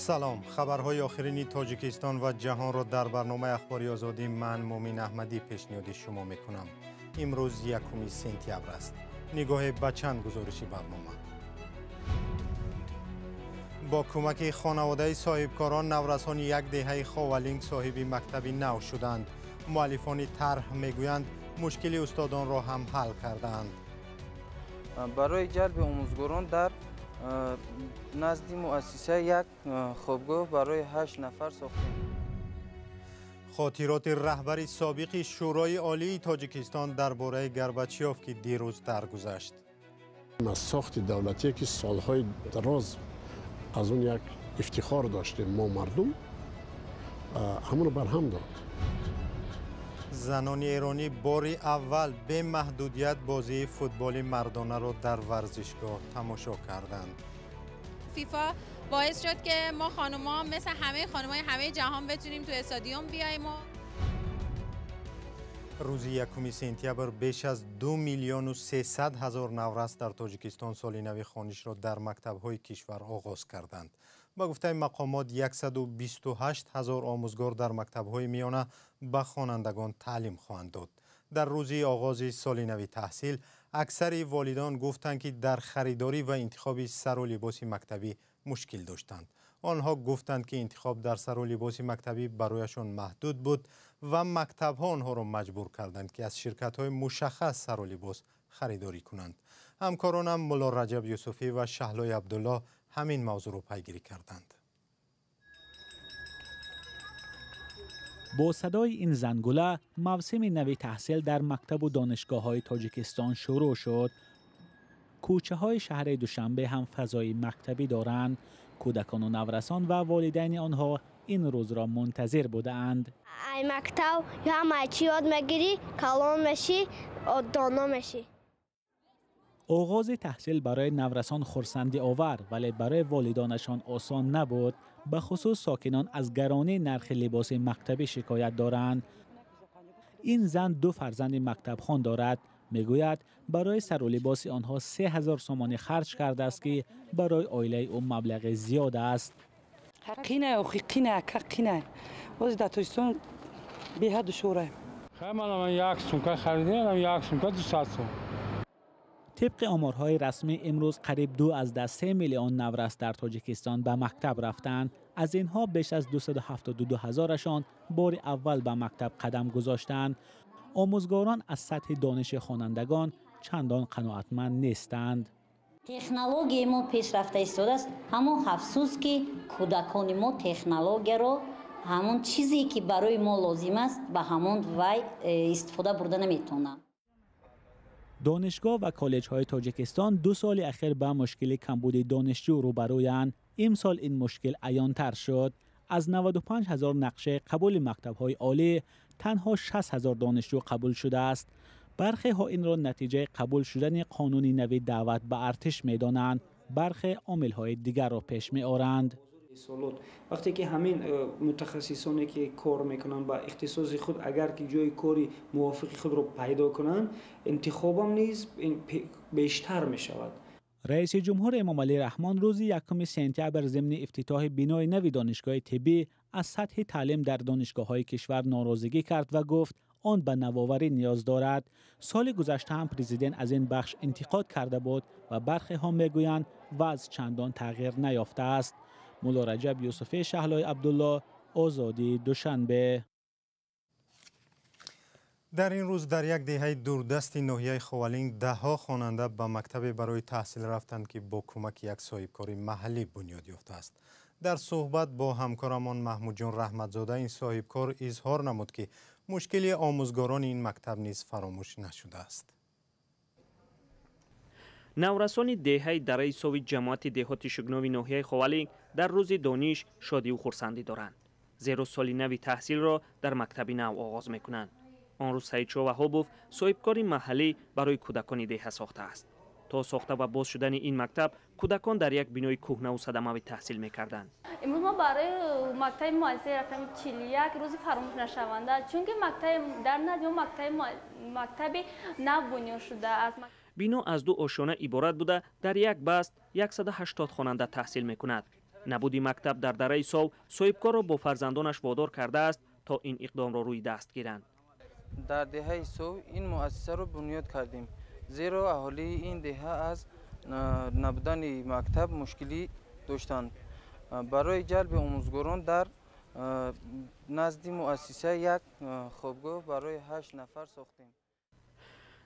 Салом. Хабарҳои охирини Тоҷикистон ва ҷаҳонро дар барномаи Ахбори Озодӣ ман Мумин Аҳмадӣ пешниҳоди шумо мекунам. Имрӯз 1 сентябр аст. Нигоҳе ба чанд гузориши барнома. Бо кӯмаки хонаводаи соҳибкорон наврасони як деҳаи Ховалинг соҳиби мактаби нав шуданд. Муаллифони тарҳ мегӯянд, мушкили устодонро ҳам ҳал кардаанд. Барои ҷалби омӯзгорон дар назди муассиса як хобгоҳ барои 8 нафар сохтем. Хотироти раҳбари собиқи Шӯрои Олии Тоҷикистон дар бораи Горбачёв, ки дирӯз даргузашт. Аз сохти давлатие, ки солҳои дароз аз он як ифтихор доштем мо мардум, ҳамонро барҳам дод. Занони эронӣ бори аввал бемаҳдудият бозии футболи мардонаро дар варзишгоҳ тамошо карданд. فیفا باعث شد که ما خانوما مثل همه خانمای همه جهان بتونیم تو استادیوم بیایم. و рӯзи 1 сентябр беш аз 2 миллиону 300 ҳазор наврас дар Тоҷикистон соли нави хонишро дар мактабҳои кишвар оғоз карданд. Ба гуфтаи мақомот, 128 ҳазор омӯзгор дар мактабҳои миёна ба хонандагон таълим хоҳанд дод. Дар рӯзи оғози соли нави таҳсил аксари волидон гуфтанд, ки дар харидорӣ ва интихоби сару либоси мактабӣ мушкил доштанд. Онҳо гуфтанд, ки интихоб дар сару либоси мактабӣ барояшон маҳдуд буд ва мактабҳо онҳоро маҷбур карданд, ки аз ширкатҳои мушаххас сару либос харидорӣ кунанд. Ҳамкоронам Мулло Раҷаб Юсуфӣ ва Шаҳлои Абдуллоҳ ҳамин мавзӯъро пайгирӣ карданд. Бо садои ин зангула мавсими нави таҳсил дар мактабу донишгоҳҳои Тоҷикистон шурӯъ шуд. Кӯчаҳои шаҳри Душанбе ҳам фазои мактабӣ доранд. Кӯдакону наврасон ва волидайни онҳо ин рӯзро мунтазир будаанд. Ай мактаб ҳама чӣ ёд мегирӣ, калон мешӣ, доно мешӣ. Оғози таҳсил барои наврасон хурсандиовар, вале барои волидонашон осон набуд. Ба хусус сокинон аз гаронии нархи либоси мактабӣ шикоят доранд. Ин зан ду фарзанди мактабхон дорад. Мегӯяд, барои сару либоси онҳо 3000 сомонӣ харҷ кардааст, ки барои оилаи ӯ маблағи зиёд аст. Қинай, охи қинай, ака қинай. Ҳозир дар Тоҷикистон беҳад душвора. Ман як сумка харидам, як сумка 200 сом. Тибқи оморҳои расмӣ, имрӯз қариб 2,3 миллион наврас дар Тоҷикистон ба мактаб рафтанд. Аз инҳо беш аз 272 ҳазорашон бори аввал ба мактаб қадам гузоштанд. Омӯзгорон аз сатҳи дониши хонандагон чандон қаноатманд нестанд. Технологияи мо пешрафта истодааст, ҳамон афсӯс, ки кӯдакони мо технологияро, ҳамон чизе ки барои мо лозим аст, ба ҳамон вай истифода бурда наметавонанд. Донишгоҳ ва коллеҷҳои Тоҷикистон 2 соли ахир ба мушкили камбуди донишҷӯ рӯбарӯянд. Имсол ин мушкил аёнтар шуд. Аз 95 ҳазор нақшаи қабули мактабҳои олӣ танҳо 6 ҳазор донишҷӯ қабул шудааст. Бархеҳо инро натиҷаи қабул шудани қонуни нави даъват ба артиш медонанд, бархе омилҳои дигарро пеш меоранд. Вақте ки ҳамин мутахассисоне ки кор мекунанд ба ихтисоси худ, агар ки ҷои кори мувофиқи худро пайдо кунанд, интихобам низ бештар мешавад. Раиси ҷумҳур Эмомалӣ Раҳмон рӯзи 1 сентябр зимни ифтитоҳи бинои нави донишгоҳи тиббӣ аз сатҳи таълим дар донишгоҳҳои кишвар норозигӣ кард ва гуфт, он ба навоварӣ ниёз дорад. Соли гузашта ҳам президент аз ин бахш интиқод карда буд ва бархеҳо мегӯянд, вазъ чандон тағйир наёфтааст. Мулло Раҷаб Юсуфӣ, Шаҳлои Абдуллоҳ, Озодӣ, Душанбе. Дар ин рӯз дар як деҳаи дурдасти ноҳияи Ховалинг даҳҳо хонанда ба мактабе барои таҳсил рафтанд, ки бо кӯмаки як соҳибкори маҳаллӣ бунёд ёфтааст. Дар суҳбат бо ҳамкорамон Маҳмудҷон Раҳматзода ин соҳибкор изҳор намуд, ки мушкили омӯзгорони ин мактаб низ фаромӯш нашудааст. Наврасони деҳаи Дараи Сови ҷамоати деҳоти Шугнови ноҳияи Ховалинг дар рӯзи дониш шодиву хурсандӣ доранд, зеро соли нави таҳсилро дар мактаби нав оғоз мекунанд. Он рӯз Саидшо Ваҳобов, соҳибкори маҳаллӣ, барои кӯдакони деҳа сохтааст. То сохта ва боз шудани ин мактаб кӯдакон дар як бинои кӯҳнаву садамавӣ таҳсил мекарданд. Имрӯз мо барои мактаби муассисаи рақами 41 рӯзи фаромӯшнашаванда, чунки дар назди мо мактаби нав бунёд шудааст. Бино аз ду ошёна иборат буда, дар як баст 180 хонанда таҳсил мекунад. Набуди мактаб дар дараи Сов соҳибкорро бо фарзандонаш водор кардааст, то ин иқдомро рӯи даст гиранд. Дар деҳаи Сов ин муассисаро бунёд кардем, зеро аҳолии ин деҳа аз набудани мактаб мушкилӣ доштанд. Барои ҷалби омӯзгорон дар назди муассиса як хобгоҳ барои 8 нафар сохтем.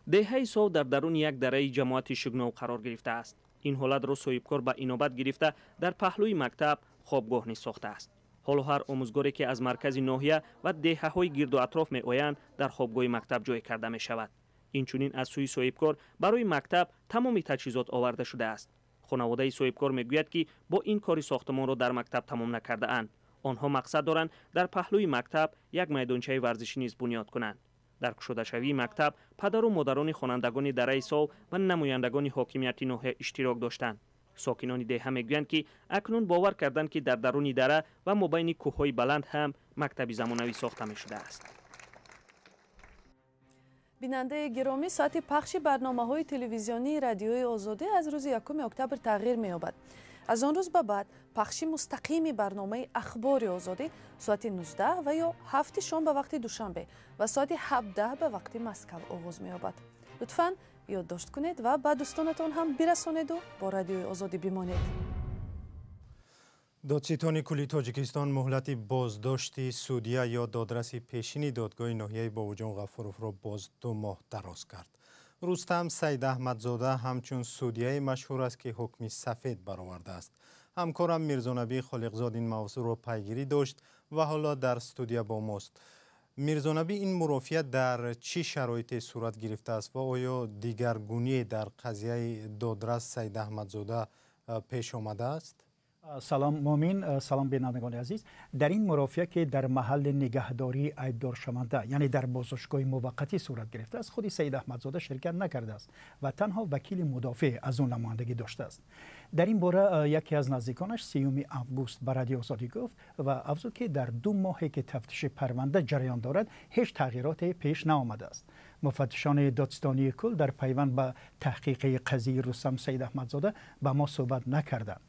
Деҳаи Сов дар даруни як дараи ҷамоати Шугнов қарор гирифтааст. Ин ҳолатро соҳибкор ба инобат гирифта, дар паҳлӯи мактаб хобгоҳ низ сохтааст. Ҳоло ҳар омӯзгоре, ки аз маркази ноҳия ва деҳаҳои гирду атроф меоянд, дар хобгоҳи мактаб ҷой карда мешавад. Инчунин аз сӯи соҳибкор барои мактаб тамоми таҷҳизот оварда шудааст. Хонаводаи соҳибкор мегӯяд, ки бо ин кори сохтмонро дар мактаб тамом накардаанд. Онҳо мақсад доранд, дар паҳлӯи мактаб як майдончаи варзишӣ низ бунёд кунанд. Дар кушодашавии мактаб падару модарони хонандагони дараи Сов ва намояндагони ҳокимияти ноҳия иштирок доштанд. Сокинони деҳа мегӯянд, ки акнун бовар карданд, ки дар даруни дара ва мобайни кӯҳҳои баланд ҳам мактаби замонавӣ сохта мешудааст. Бинандаи гиромӣ, соати пахши барномаҳои телевизионии Радиои Озодӣ аз рӯзи 1 октябр тағйир меёбад. Аз он рӯз ба баъд пахши мустақими барномаи Ахбори Озодӣ соати 19 ва ё 7 шом ба вақти Душанбе ва соати 17 ба вақти Москав оғоз меёбад. Лутфан ёддошт кунед ва ба дӯстонатон ҳам бирасонеду бо Радиои Озодӣ бимонед. Додситони кулли Тоҷикистон муҳлати боздошти судья ё додраси пешини додгоҳи ноҳияи Бобоҷон Ғафуровро боз 2 моҳ дароз кард. Рустам Саидаҳмадзода ҳамчун судьяе машҳур аст, ки ҳукми сафед баровардааст. Ҳамкорам Мирзонабӣ Холиқзод ин мавзӯъро пайгирӣ дошт ва ҳоло дар студия бо мост. Мирзонабӣ, ин мурофиа дар чӣ шароите сурат гирифтааст ва оё дигаргуние дар қазияи додрас Саидаҳмадзода пеш омадааст? Салом Мумин, салом бинандагони азиз. Дар ин мурофиа, ки дар маҳалли нигаҳдории айбдоршаванда, яъне дар боздоштгоҳи муваққатӣ сурат гирифтааст, худи Саид Аҳмадзода ширкат накардааст ва танҳо вакили мудофеъ аз ӯ намояндагӣ доштааст. Дар ин бора яке аз наздиконаш 3 август ба Радио Озодӣ гуфт ва афзуд, ки дар 2 моҳе ки тафтиши парванда ҷараён дорад, ҳеҷ тағйироте пеш наомадааст. Муфаттишони додситонии кул дар пайванд ба таҳқиқи қазияи Рустам Саид Аҳмадзода ба мо суҳбат накарданд.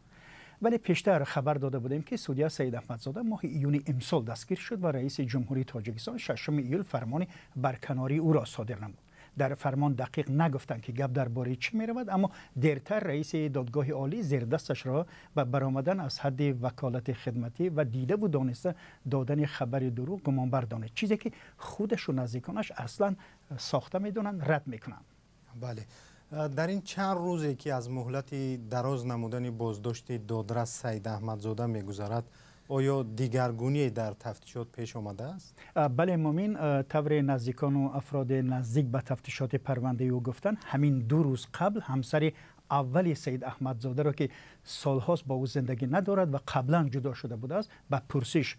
Вале пештар хабар дода будем, ки судья Саид Аҳмадзода моҳи июни имсол дастгир шуд ва раиси ҷумҳурии Тоҷикистон 6 июл фармони барканории ӯро содир намуд. Дар фармон дақиқ нагуфтанд, ки гап дар бораи чӣ меравад, аммо дертар раиси додгоҳи олӣ зердасташро ба баромадан аз ҳадди ваколати хидматӣ ва дидаву дониста додани хабари дурӯғ гумонбар донид, чизе ки худашу наздиконаш аслан сохта медонанд, рад мекунанд. Бале, дар ин чанд рӯзе, ки аз муҳлати дароз намудани боздошти додрас Саидаҳмадзода мегузарад, оё дигаргуние дар тафтишот пеш омадааст? Бале Мумин, тавре наздикону афроди наздик ба тафтишоти парвандаи ӯ гуфтанд, ҳамин 2 рӯз қабл ҳамсари аввали Саид Аҳмадзодаро, ки солҳост бо ӯ зиндагӣ надорад ва қаблан ҷудо шуда будааст, ба пурсиш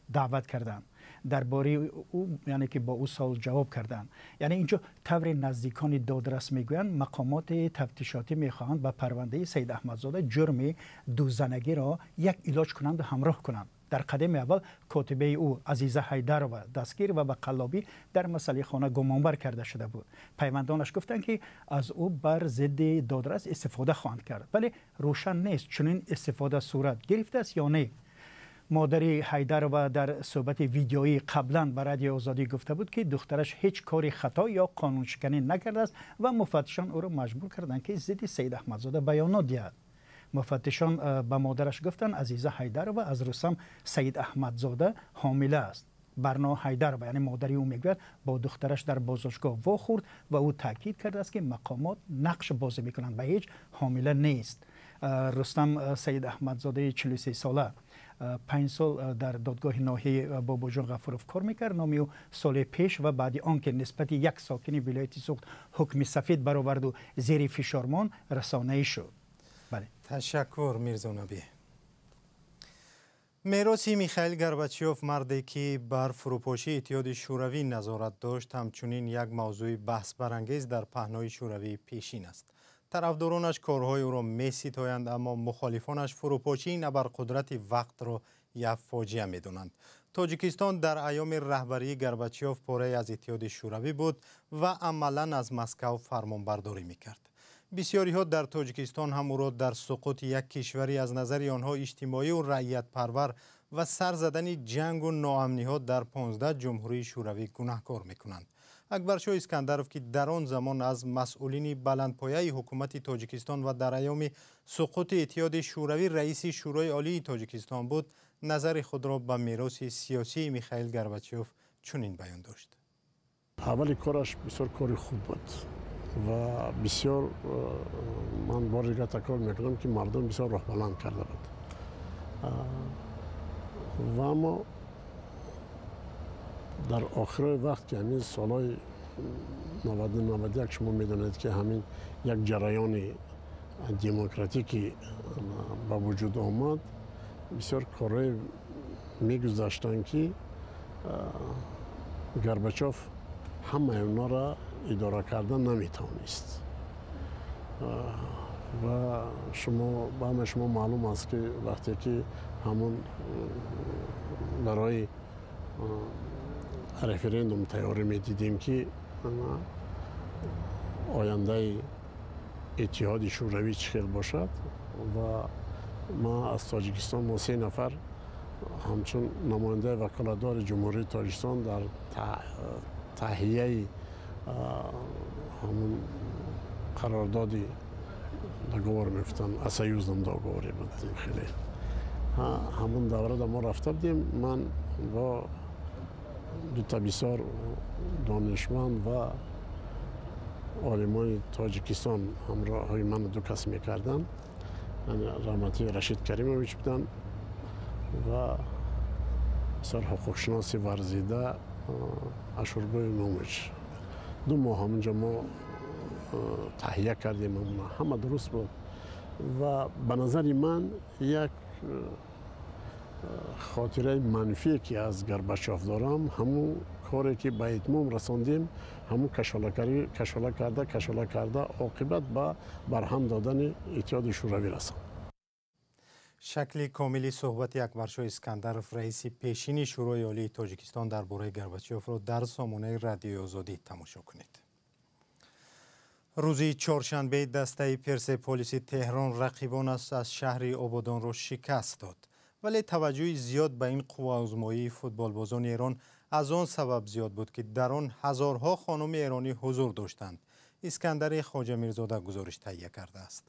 даъват карданд. Дар бораи ӯ, яъне ки бо ӯ савол ҷавоб карданд. Яъне инҷо тавре наздикони додрас мегӯянд, мақомоти тафтишотӣ мехоҳанд ба парвандаи Саид Аҳмадзода ҷурми дузанагиро як илоҷ кунанду ҳамроҳ кунанд. Дар қадами аввал котибаи ӯ Азиза Ҳайдарова дастгир ва ба қаллобӣ дар масъалаи хона гумонбар карда шуда буд. Пайвандонаш гуфтанд, ки аз ӯ бар зидди додрас истифода хоҳанд кард, вале рӯшан нест, чунин истифода сурат гирифтааст ё не. Модари Ҳайдарова дар суҳбати видеоӣ қаблан ба Радиои Озодӣ гуфта буд, ки духтараш ҳеҷ кори хато ё қонуншиканӣ накардааст ва муфаттишон ӯро маҷбур карданд, ки зидди Саид Аҳмадзода баёнот диҳад. Муфаттишон ба модараш гуфтанд, Азиза Ҳайдарова аз Рустам Саид Аҳмадзода ҳомила аст. Барно Ҳайдарова, яъне модари ӯ, мегӯяд, бо духтараш дар боздоштгоҳ вохӯрд ва ӯ таъкид кардааст, ки мақомот нақш бозӣ мекунанд ва ҳеҷ ҳомила нест. Рустам Саид Аҳмадзодаи 43 сола 5 сол дар додгоҳи ноҳияи Бобоҷон Ғафуров кор мекард. Номи ӯ соли пеш ва баъди он ки нисбати як сокини вилояти Суғд ҳукми сафед бароварду зери фишормон расонаӣ шуд. Бале, ташаккур Мирзонабӣ. Мероси Михаил Горбачёв, марде ки бар фурӯпошии Иттиҳоди Шӯравӣ назорат дошт, ҳамчунин як мавзӯи баҳсбарангез дар паҳнои Шӯравии пешин аст. Тарафдоронаш корҳои ӯро меситоянд, аммо мухолифонаш фурӯпошии абарқудрати вақтро як фоҷиа медонанд. Тоҷикистон дар айёми раҳбарии Горбачёв порае аз Иттиҳоди Шӯравӣ буд ва амалан аз Москав фармонбардорӣ мекард. Бисёриҳо дар Тоҷикистон ҳам ӯро дар суқути як кишвари аз назари онҳо иҷтимоӣ ва раиятпарвар ва сар задани ҷангу ноамниҳо дар 15 ҷумҳурии Шӯравӣ гунаҳкор мекунанд. Акбаршоҳ Искандаров, ки дар он замон аз масъулини баландпояи ҳукумати Тоҷикистон ва дар айёми суқути Иттиҳоди Шӯравӣ раиси Шӯрои Олии Тоҷикистон буд, назари худро ба мероси сиёсии Михаил Горбачёв чунин баён дошт. Аввали кораш бисёр кори хуб буд ва бисёр, ман бори дигар такрор мекунам, ки мардум бисёр роҳбаланд карда буд. Ва аммо дар охирои вақт, ки ҳамин солҳои 91, шумо медонед, ки ҳамин як ҷараёни демократикӣ ба вуҷуд омад, бисёр корҳое мегузаштанд, ки Горбачёв ҳамаи онҳоро идора кардан наметавонист. Ва шумо, ба ҳамаи шумо маълум аст, ки вақте ки ҳамон барои референдум тайёрӣ медидем, ки ояндаи Иттиҳоди Шӯравӣ чӣ хел бошад, ва ма аз Тоҷикистон мо се нафар ҳамчун намояндаи ваколатдори Ҷумҳурии Тоҷикистон дар таҳияи ҳамун қарордоди, договор мегуфтанд, о союзном договоре буд, хеле ҳамун даврада мо рафта будем, ман бо дута бисёр донишманд ва олимони Тоҷикистон ҳамроҳи ман ду кас мекарданд, раҳматӣ Рашид Каримович буданд ва бисёр ҳуқуқшиноси варзида Ашурбой Имомович. 2 моҳ ҳамунҷо мо таҳия кардем, ҳама дуруст буд. Ва ба назари ман як хотираи манфие, ки аз Горбачёв дорам, ҳамун коре, ки ба итмом расондем, ҳамун кашола карда, кашола карда, оқибат ба барҳам додани Иттиҳоди Шӯравӣ расонд. Шакли комили суҳбати Акбаршоҳ Искандаров, раиси пешини Шӯрои Олии Тоҷикистон, дар бораи Горбачёвро дар сомонаи Радиои Озодӣ тамошо кунед. Рӯзи чоршанбе дастаи Персеполиси Теҳрон рақибонаш аз шаҳри Ободонро шикаст дод. Вале таваҷҷӯҳи зиёд ба ин қувваозмоии футболбозони Эрон аз он сабаб зиёд буд, ки дар он ҳазорҳо хонуми эронӣ ҳузур доштанд. Искандари Хоҷамирзода гузориш таҳия кардааст.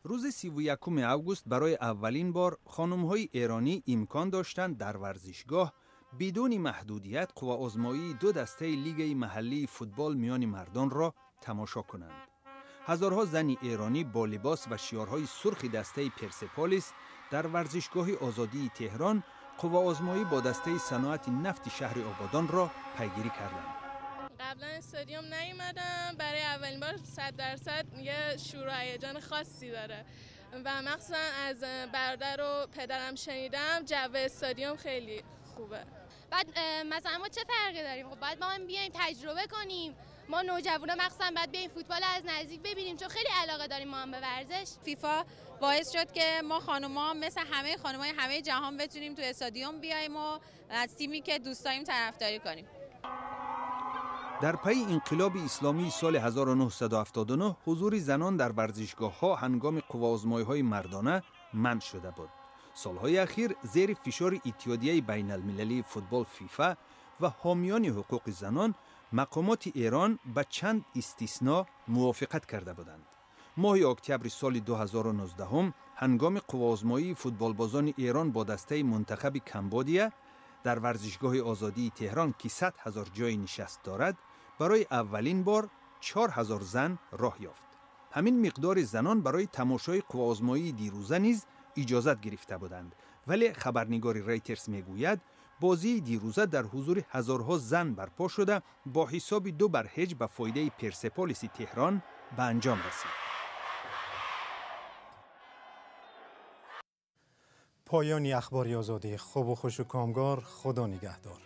Рӯзи 31 август барои аввалин бор хонумҳои эронӣ имкон доштанд дар варзишгоҳ бидуни маҳдудият қувваозмоии ду дастаи лигаи маҳаллии футбол миёни мардонро тамошо кунанд. Ҳазорҳо зани эронӣ бо либос ва шиёрҳои сурхи дастаи Персеполис дар варзишгоҳи Озодии Теҳрон қувваозмоӣ бо дастаи Саноати нафти шаҳри Ободонро пайгирӣ карданд. قبلا استادیوم نیومدم، برای اولین بار 100% یه شور و هیجان خاصی داره و مخصوصا از برادر و پدرم شنیدم جو استادیوم خیلی خوبه. بعد مثلا ما چه فرقی داریم؟ خب باید ما هم بیایم تجربه کنیم. ما نوجوانا مخصوصا باید بیایم فوتبال از نزدیک ببینیم، چون خیلی علاقه داریم ما هم به ورزش. فیفا باعث شد که ما خانوما مثل همه خانمای همه جهان بتونیم تو استادیوم بیایم و از تیمی که دوست داریم طرفداری کنیم. Дар пайи инқилоби исломии соли 1979 ҳузури занон дар варзишгоҳҳо ҳангоми қувваозмоиҳои мардона манъ шуда буд. Солҳои ахир зери фишори Иттиҳодияи байналмилалии футбол ФИФА ва ҳомиёни ҳуқуқи занон мақомоти Эрон ба чанд истисно мувофиқат карда буданд. Моҳи октябри соли 2019 ҳангоми қувваозмоии футболбозони Эрон бо дастаи мунтахаби Камбодия дар варзишгоҳи Озодии Теҳрон, ки 100 ҳазор ҷойи нишаст дорад, барои аввалин бор 4000 зан роҳ ёфт. Ҳамин миқдори занон барои тамошои қувваозмоии дирӯза низ иҷозат гирифта буданд, вале хабарнигори Рейтерс мегӯяд, бозии дирӯза дар ҳузури ҳазорҳо зан барпо шуда, бо ҳисоби 2-0 ба фоидаи Персеполиси Теҳрон ба анҷом расид. Поёни Ахбори Озодӣ. Хубу хушу комгор, Худо нигаҳдор.